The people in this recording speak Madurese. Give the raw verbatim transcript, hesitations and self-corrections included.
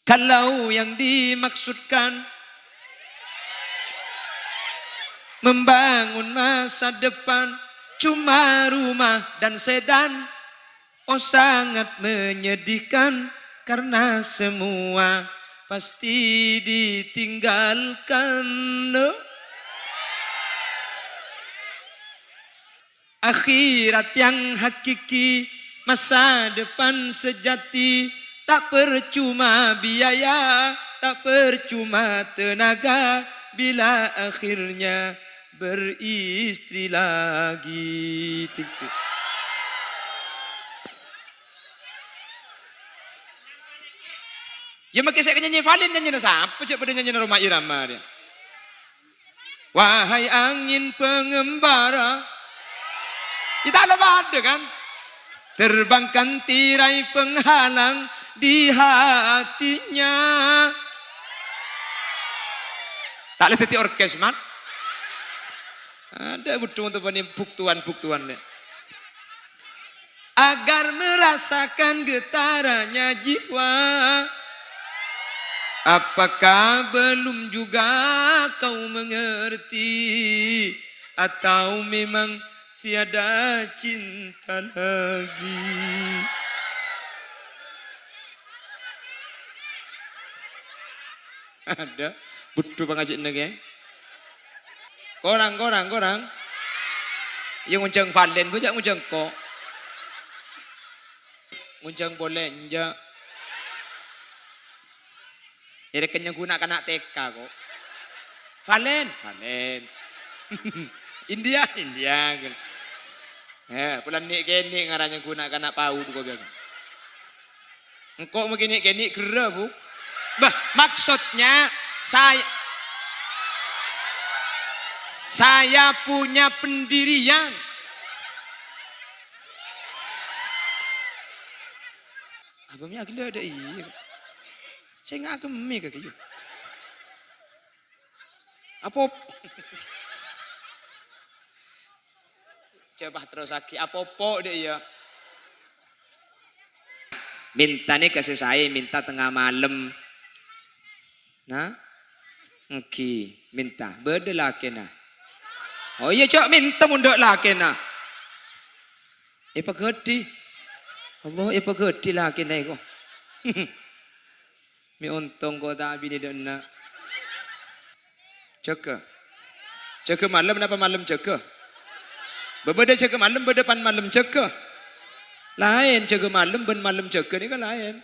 Kalau yang dimaksudkan membangun masa depan, cuma rumah dan sedan, oh, sangat menyedihkan, karena semua pasti ditinggalkan, loh. Akhirat yang hakiki, masa depan sejati, tak percuma biaya, tak percuma tenaga, bila akhirnya beristri lagi. Tik, tik. Ya, make sè nyanyi Valen, nyanyina sapa? Jhâ' padâ nyanyina Rhoma Irama rèya. Wahai angin pengembara. Ya, ta' la padâ, kan? Terbangkan tirai penghalang di hatinya. Ta' la dhâddhi orkes, man. Adâ' budhu monto bânnè buktowan-buktowan, nè. Agar merasakan getarannya jiwa. Apakah belum juga kau mengerti? Atau memang tiada cinta lagi? Adâ', budhu pangajhiânna, kè. Korang, korang, korang. Ya, ngonjhâng Valen, bâ, jhâ' ngonjhâng ko'. Ngonjhâng polè, enjâ'. Èrèken nyangghu na'-kana' T K, ko'. Valen, Valen. India, India. Eh, polana nè'-kènè' ngara nyangghu na'-kana' PAUD, ko', biyasa. Engko' ma' kènè'-kènè' ghârâ, Bu. Bah, maksudnya, saya, saya punya pendirian. Apa mè' aghellâ' adâ' iyâ? Sè ngakemmè ka kèya. Apa? Coba terrosaghi, apopo dâ' iyâ. Mènta nèka sè saè, mènta tengnga malem. Nah? Èngghi, mènta. Bâdâ lakèna. Oh iyâ, jhâ' mènta mon dâ' lakèna. Èpaghâdhi. Allah, èpaghâdhi lakèna èko. Mè' ontong ko' ta' abinè dâ' enna'. Jâgâ. Jâgâ malem napa malem jâgâ? Bâ-, bâdâ jâgâ malem, bâdâ pan malem jâgâ. Laèn jâgâ malem bân malem jâgâ nèka laèn.